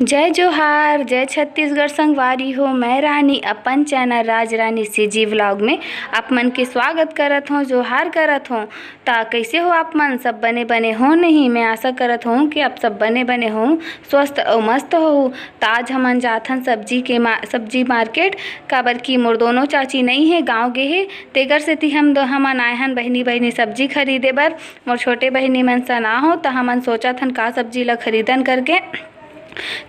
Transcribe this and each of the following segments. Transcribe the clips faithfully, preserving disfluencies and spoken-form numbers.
जय जोहार, जय छत्तीसगढ़ संगवारी हो। मैं रानी अपन चैनल राज रानी सीजी व्लॉग में आप मन के स्वागत करत हों, जोहार करत हों। ता कइसे हो आप मन? सब बने बने हो नहीं? मैं आशा करत हों कि आप सब बने बने हो, स्वस्थ अउ मस्त हो। ता आज हमन जाथन सब्जी के मा-, सब्जी मार्केट, काबर कि मोर दोनों चाची नई हे, गाँव गे हे, तेकर सेती हम दो, हमन आए हन बहिनी बहिनी सब्जी खरीदे बर। मोर छोटे बहिनी मन सन आ हो, त हमन सोचत हन का सब्जी ला खरीदन करके।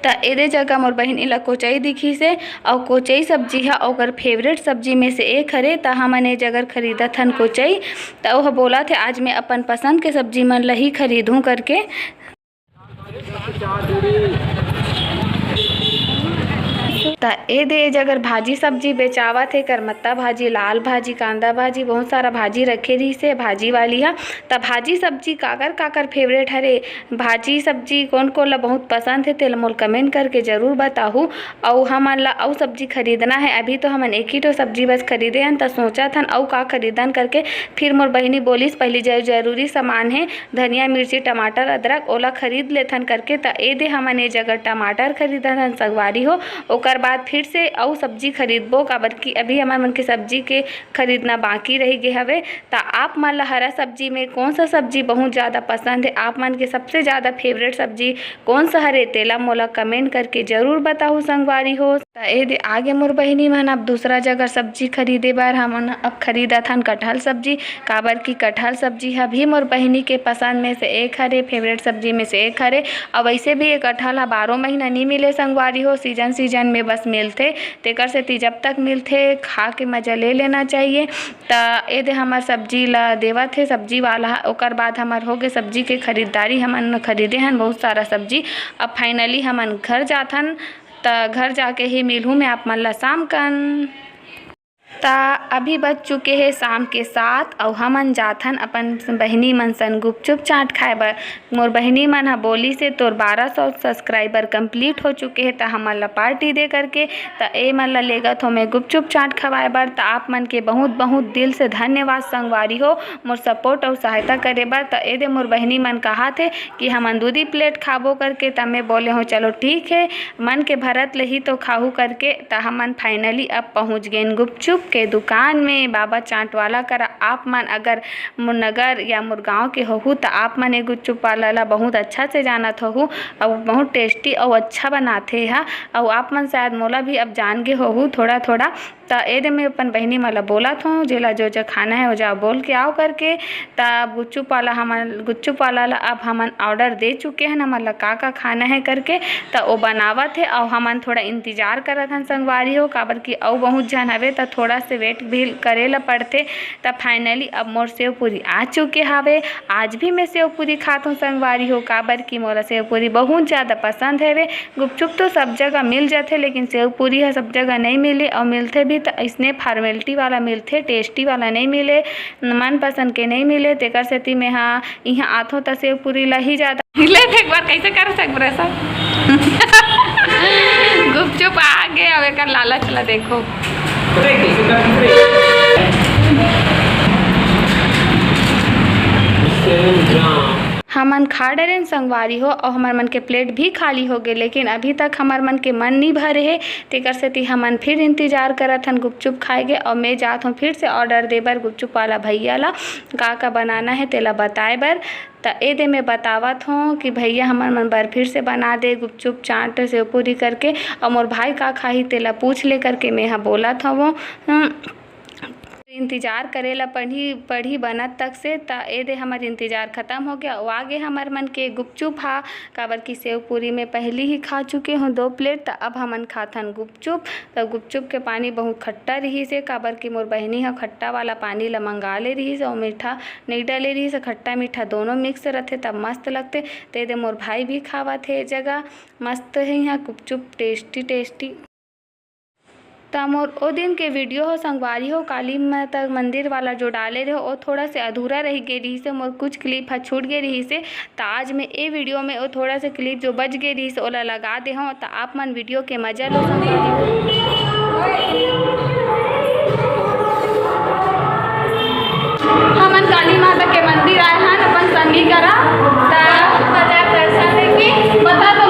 त एदे जगह मोर बहिनी ला कोचई दिखिस हे, अउ कोचई सब्जी ह ओकर फेवरेट सब्जी में से एक हरे। त हमन ए जगह खरीदत हन कोचई। त ओह बोलत हे, "आज मैं अपन पसंद के सब्जी मन ला ही खरीदहूँ," करके। त ए दे ए जगह भाजी सब्जी बेचावत हे, करमत्ता भाजी, लाल भाजी, कांदा भाजी, बहुत सारा भाजी रखे रहिस हे भाजी वाली ह। त भाजी सब्जी काकर काकर फेवरेट हरे, भाजी सब्जी कोन कोन ला बहुत पसंद हे, तेला मोल कमेंट करके जरूर बताहू। अउ हमन ला अउ सब्जी खरीदना हे, अभी तो हमन एक ही ठो सब्जी बस खरीदे हन, त सोचत हन अउ का खरीदन करके। फिर मोर बहिनी बोलिस, "पहली जो जरूरी सामान हे, धनिया, मिर्ची, टमाटर, अदरक, ओला खरीद लेथन," करके। त ए दे हमन ए जगह टमाटर खरीदत हन संगवारी हो, ओकर बाद फिर से अउ सब्जी खरीदबो, काबर कि अभी हमर मन के सब्जी के खरीदना बाकी रहि गे हवे। त आप मन ला हरा सब्जी में कौन सा सब्जी बहुत ज़्यादा पसंद हे, आप मन के सबसे ज़्यादा फेवरेट सब्जी कौन सा हरे, तेला मोला कमेंट करके जरूर बताहू संगवारी हो। त ए दे आगे मोर बहिनी मन अब दूसरा जगह सब्जी खरीदे बर, हमन अब खरीदत हन कटहल सब्जी, काबर कि कटहल सब्जी ह भी मोर बहिनी के पसंद में से एक हरे, फेवरेट सब्जी में से एक हरे। अउ वैसे भी ये कटहल ह बारह महीना नी मिले संगवारी हो, सीजन सीजन में बस मिलथे, तेकर सेती जब तक मिलथे खा के मजा ले लेना चाहिए। त ए दे हमर सब्जी ला देवत हे सब्जी वाला ह। ओकर बाद हमर होगे सब्जी के खरीदारी, हमन खरीदे हन बहुत सारा सब्जी। अब finally हमन घर जाथन, त घर जाके ही मिलहूँ मैं आप मन ला शाम कन। त अभी बज चुके हे शाम के सात, अउ हमन जाथन अपन बहिनी मन सन गुपचुप चाट खाए बर। मोर बहिनी मन ह बोलिस हे, "तोर बारह सौ subscriber complete हो चुके हे, त हमन ला party दे," करके। त ए मन ला लेगत हो मैं गुपचुप चाट खवाए बर। त आप मन के बहुत बहुत दिल से धन्यवाद संगवारी हो, मोर support अउ सहायता करे बर। त ए दे मोर बहिनी मन कहत हे कि हमन दू दी plate खाबो करके। त मैं बोले हो, "चलो ठीक हे, मन के भरत ले ही तो खाहू," करके। त हमन finally अब पहुँच गेन गुपचुप के दुकान में, बाबा चाट वाला करा। आप मन अगर मोर नगर या मोर गांव के होहू, त आप मन ए गुपचुप वाला ला बहुत अच्छा से जानत होहू। अउ बहुत tasty अउ अच्छा बनाथे हा। अउ आप मन शायद मोला भी अब जान गे होहू थोड़ा थोड़ा। त ए दे मैं अपन बहिनी मन ला बोलत हों, "जेला जो जो खाना हे, वो जा बोल के आओ," करके। त गुपचुप वाला हमन, गुपचुप वाला ला अब हमन order दे चुके हन, हमन ला का का खाना हे करके। त ओ बनावत हे, अउ हमन थोड़ा इंतजार करत हन संगवारी हो, काबर कि अउ बहुत झन हवे, त थोड़ा से wait भी करे ला पड़थे। त finally अब मोर सेव पूरी आ चुके हावे। आज भी मैं सेव पूरी खात हूँ संगवारी हो, काबर कि मोला सेव पूरी बहुत ज़्यादा पसंद हवे। गुपचुप तो सब जगह मिल जाथे, लेकिन सेव पूरी ह सब जगह नहीं मिले, अउ मिलथे भी त अइसने formality वाला मिलथे, tasty वाला नहीं मिले, मनपसंद के नहीं मिले। तेकर सेती मैं हा इहाँ आथों त सेव पूरी ला ही ज़्यादा ले। एक बार कैसे कर सकबो ऐसा? गुपचुप आ गे, अब एकर लालच ला देखो। हमन खा डरेन संगवारी हो, अउ हमर मन के plate भी खाली हो गे, लेकिन अभी तक हमर मन के मन नी भरे हे, तेकर सेती हमन फिर इंतजार करत हन गुपचुप खाए के। अउ मैं जात हूँ फिर से order दे बर गुपचुप वाला भैया ला, का का बनाना हे तेला बताए बर। त ए दे मैं बतावत हूँ कि भैया हमर मन बर फिर से बना दे गुपचुप, चाट, सेव पूरी करके। अउ मोर भाई का खाही तेला पूछ ले करके मैं हा बोलत हवं। हम्म, इंतजार करे ला पड़ही, पड़ही बनत तक से। त ए दे हमर इंतजार खत्म हो गया। अउ आगे हमर मन के गुपचुप हा, काबर कि सेव पूरी मैं पहली ही खा चुके हूँ दो plate। त अब हमन खाथन गुपचुप। त गुपचुप के पानी बहुत खट्टा रिहिस हे, काबर कि मोर बहिनी ह खट्टा वाला पानी ल मंगा ले रिहिस अउ मीठा नइ डले रिहिस। खट्टा मीठा दोनों mix रथे, तब मस्त लगथे। ते दे मोर भाई भी खावत हे, ए जगह मस्त हे इहाँ गुपचुप, tasty tasty। त मोर ओ दिन के video हो संगवारी हो, काली माता मंदिर वाला जो डाले रहे, ओ थोड़ा से अधूरा रह गे रिहिस हे, मोर कुछ clip ह छूट गे रिहिस हे। त आज मैं ए video में ओ थोड़ा से clip जो बच गे रिहिस, ओला लगा दे हव। त आप मन video के मजा लो संगवारी हो। हमन काली माता के मंदिर आए हन अपन संगी करा। त बता दर्शन लेके बता